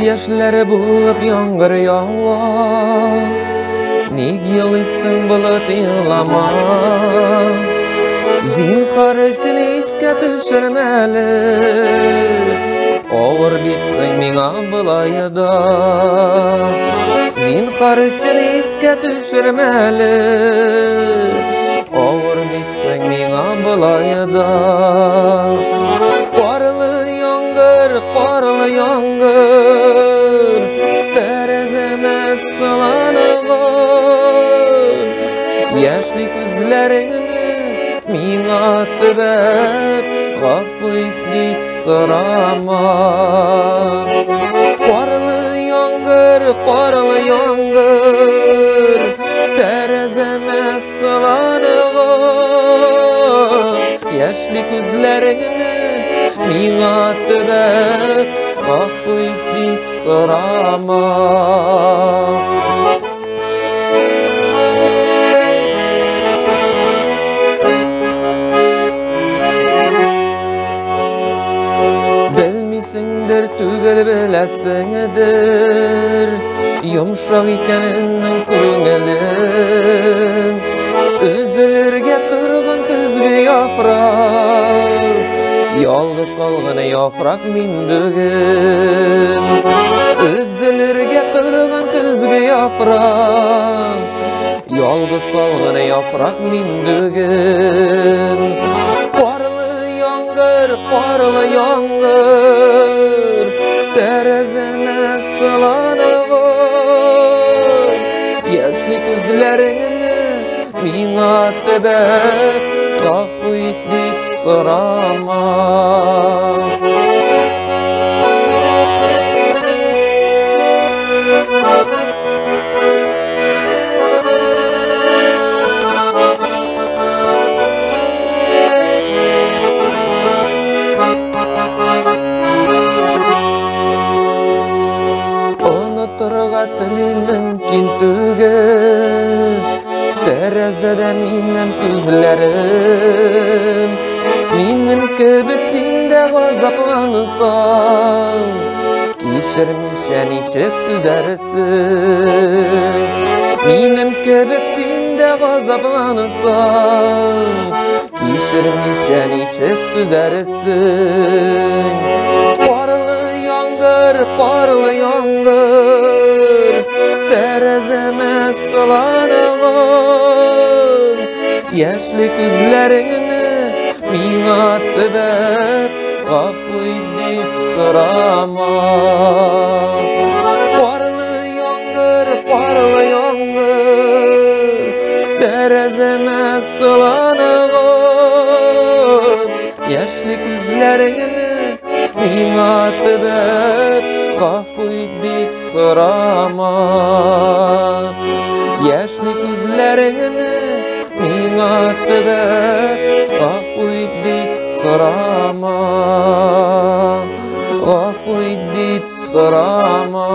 Яшьләре булып яңгыр ява, ник елыйсың, болыт, елама. Зинһар өчен искә төшермәле, авыр битсең миңа болай да. Зинһар өчен искә төшермәле, авыр битсең миңа болай да. Карлы яңгыр, карлы яңгыр, тәрәзәмә сыланыгын, яшьле күзләреңне миңа төбәп, гафу ит дип сорама. Карлы яңгыр, карлы яңгыр, тәрәзәмә сыланыгын, яшьле күзләреңне миңа төбәп, гафу ит дип сорама. Белмисеңдер түгел, беләсеңдер, йомшак икәнен күңелем. Өзелергә торган көзге яфрак, ялгыз калган яфрак мин бүген. Өзелергә торган көзге яфрак, ялгыз калган яфрак мин бүген. Карлы яңгыр, карлы яңгыр, тәрәзәмә сыланыгын, яшьле күзләреңне миңа төбәп, гафу ит дип сорама. Онытырга телим, мөмкин түгел, тәрәзәдә минем күзләрем. Минем кебек син дә газаплансаң, кичермичә ничек түзәрсең? Минем кебек син дә газаплансаң, кичермичә ничек түзәрсең? Карлы яңгыр, карлы яңгыр, тәрәзәмә сыланыгын, яшьле күзләреңне миңа төбәп, гафу ит дип сорама. Карлы яңгыр, карлы яңгыр, тәрәзәмә сыланыгын, яшьле күзләреңне миңа төбәп, гафу ит дип сорама. Яшьле күзләреңне миңа төбәп, гафу ит дип сорама. Гафу ит дип сорама.